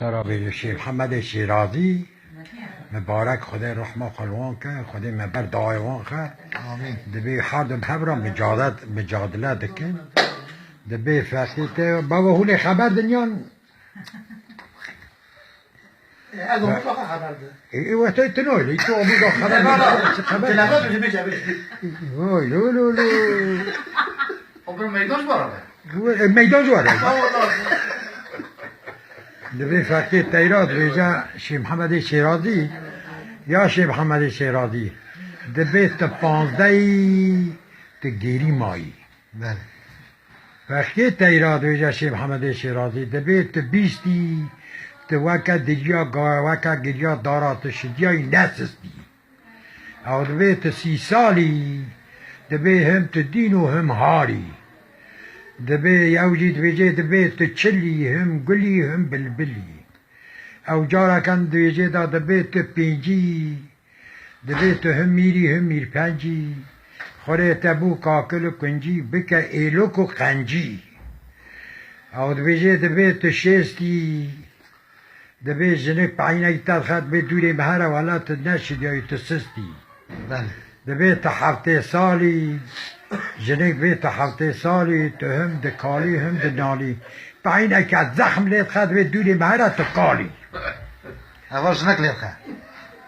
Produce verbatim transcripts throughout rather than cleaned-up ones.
Serabê li Şêx Hemedê Şêrazî, mibarek, Xwedê rehma xwe li wan ke, Xwedê me ber dawayê wan xe. Amîn. Dibê her du bi hev re micadet-, micadile dikin. Dibê feqî te, baba hûnê xeber din yan? Ez mutlaka xeber de. E, e, we tey tinoy, li tu mutlaka xeber din. Telefon bêje, bêje, bêje. Oy, lo, lo, lo. O bir meydan ji bara be. E, meydan ji were. Dibê feqê teyra dibêje Şêx Mihemedê Şêrazî, ya Şêx Mihemedê Şêrazî, dibê tu panzdehî tu gêrî mayî. Belê. Feqê teyra dibêje Şêx Mihemedê Şêrazî, dibê tu bîstî, tu weke diriya ga-, weke giriya dara tu şidiyayî nesistî. Ew dibê tu sî salî, dibê him tu dîn û him harî. Dibê ew jî dibêje dibê tu çilî, him gulî, him bilbilî. Ew careken dibêje da dibê tu pêncî, dibê tu him mîrî, him mîrpencî. Xurê te bû kakil û kuncî, bike êlok û qencî. Ew dibêje dibê tu şêstî, Dibê jinik peynek te dixe, dibê dûrê mehera wela tu neşidiyayî, tu sistî. Belê. Dibê tu heftê salî, jinik dibê tu heftê salî, tu him dikalî, him dinalî. Peyneke zexm lê dixe, dibê dûrê mehera tu kalî. Eva jinik lê dixe.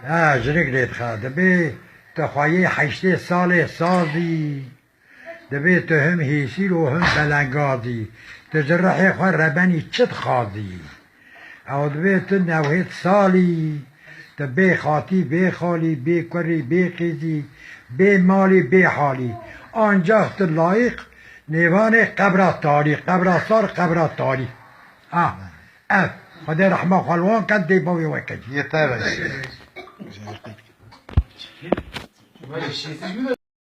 Ha, jinik lê dixe. Dibê tu xweyê heştê salê sazî. Dibê tu him hêsîr û him belengazî. Tu ji rihê xwe rebenî çi dixwazî? Ew dibê tu newhêt salî, tu bê xatî, bê xalî, bê kurî, bê qîzî, bê malî, bê halî. Ancax tu layîq nêvanê qebra talî, qebra sar, qebra talî. Ha, ev. Xwedê rehma xwe li wan ke dê bavê we ke. Yê te be.